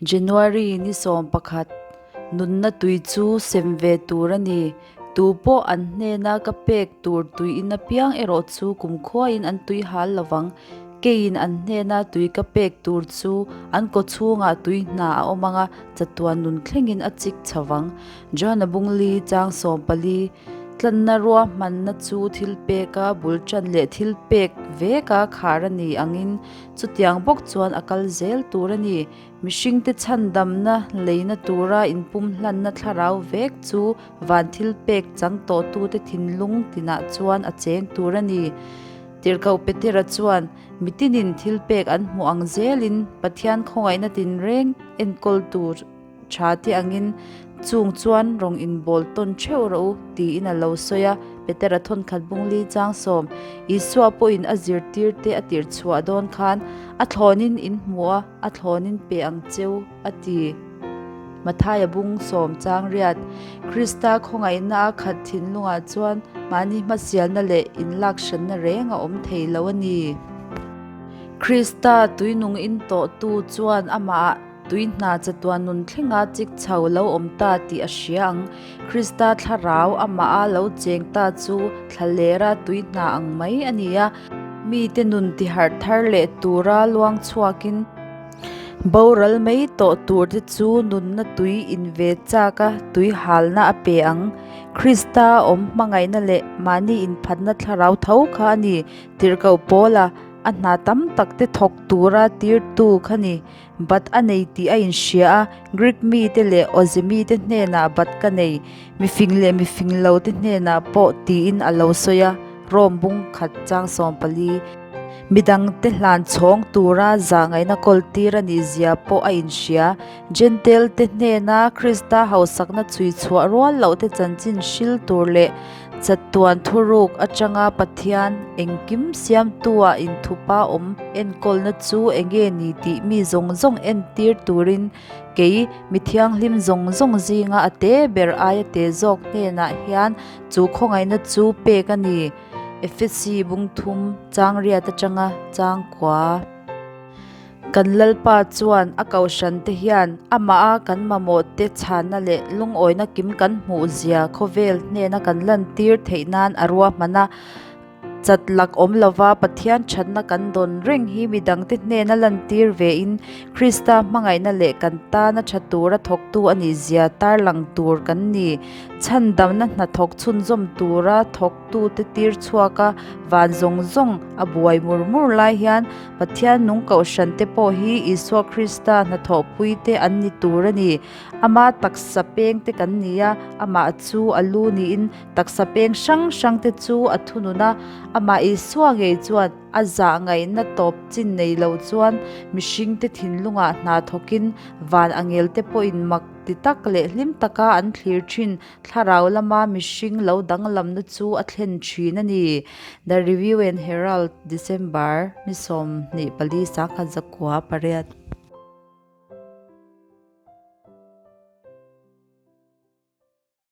January ni 11, Nunna tui chu sem ve tur a ni. Tu pawh an hnena ka pek tur tui in apiang erawh chu kumkhuain an tui hal lo vang. Keiin an hnena tui ka pek tur chu an kawchhungah tui hna a awm ang a, chatuan nun thlengin a chik chho vang. Johana Bungli chang 14, Tlanna ruahmanna chu thil peka bul tan leh thil pek veka khar a ni angin chutiang bawk chuan a kal zel tur a ni. Mihringte chhandamna leina tura inpumhlanna thlarau vek chu van thil pek chang tawhtute thinlung tinah chuan a cheng tur a ni. Tirhkoh Petera chuan, Mitinin thil pek an hmuh ang zelin Pathian khawngaihna tinreng enkawl tur tha te angin chung chuan rawn inbawl tawn theuh rawh u, tiin a lo sawi a. Petera thawnkhat bungli chang sawm, Isua pawhin a zirtirte a tirh chhuah dawn khan a thlawnin in hmu a, a thlawnin pe ang cheu, a ti. Mathaia bung sawm chang riat, Krista khawngaihna a khat thinlungah chuan mahni hmasialna leh inlakhranna reng a awm thei lo a ni. Krista tuinung intawhtu chuan amah Tui hna chatuan nun thlenga chik chho lo awm ta tih a hria ang. Krista thlarau amah a lo cheng ta chu thlalera tui hna ang mai a ni a. Mite nun tiharh thar leh tura luang chhuakin boral mai tawh tur te chu nunna tui in ve chak a tui halna a pe ang. Krista awm hmangaihna leh mahni inphatna thlarau tho kha a ni. Tirhkoh Paula a hna tam tak te thawk tura tirtu kha ni. Bat a nei tih a inhria a, Greek mite leh Awze mite hnenah bat ka nei, mifing leh mifing lo te hnenah pawh tiin a lo sawi a, Rome bung khat chang 14. Midangte hlan chhawng tura zahngaihna kawltir a nih zia pawh a inhria. Jentail te hnena Krista hausakna chhui chhuah rual loh te chanchin hril tur leh Chatuan thuruk atanga Pathian engkim siamtua inthupa awm enkawlna chu enge ni tih mi zawng zawng entir turin kei mi thianghlim zawng zawng zinga a te ber aia te zawk hnenah hian chu khawngaihna chu pek a ni, Efesi bungthum changriat atanga changkua. Kan Lalpa chuan a kohhrante hian amaha kan mamawhte chhanna leh lungawina kim kan hmuh zia khawvel hnena kan lantir theih nan a ruahman a. Chat lak awm lova Pathian thatna kan dawn reng hi midangte hnena lantir vein Krista hmangaihna leh kan tana tha tura thawktu a nih zia tarlang tur kan ni. Chhandamna hnathawk chhunzawm tura thawk tute tir chhuak a, van zawng zawng a buai mur mur lai hian Pathian nung kohhran te pawh hi Isua Krista hnathawhpui te an ni tur a ni. Ama taksa peng te kan ni a, amah chu a lu niin taksa peng hrang hrang te chu a thunun a, amah Isua ngei chuan a zah ngaihna tawp chin nei lo chuan mihring te thinlungah hna thawkin van angel te pawhin mak ti tak leh hlim taka an thlir thin Thlarau lama mihring lo danglamna chu a thlen thin a ni. The Review and Herald, December ni 24, 1908.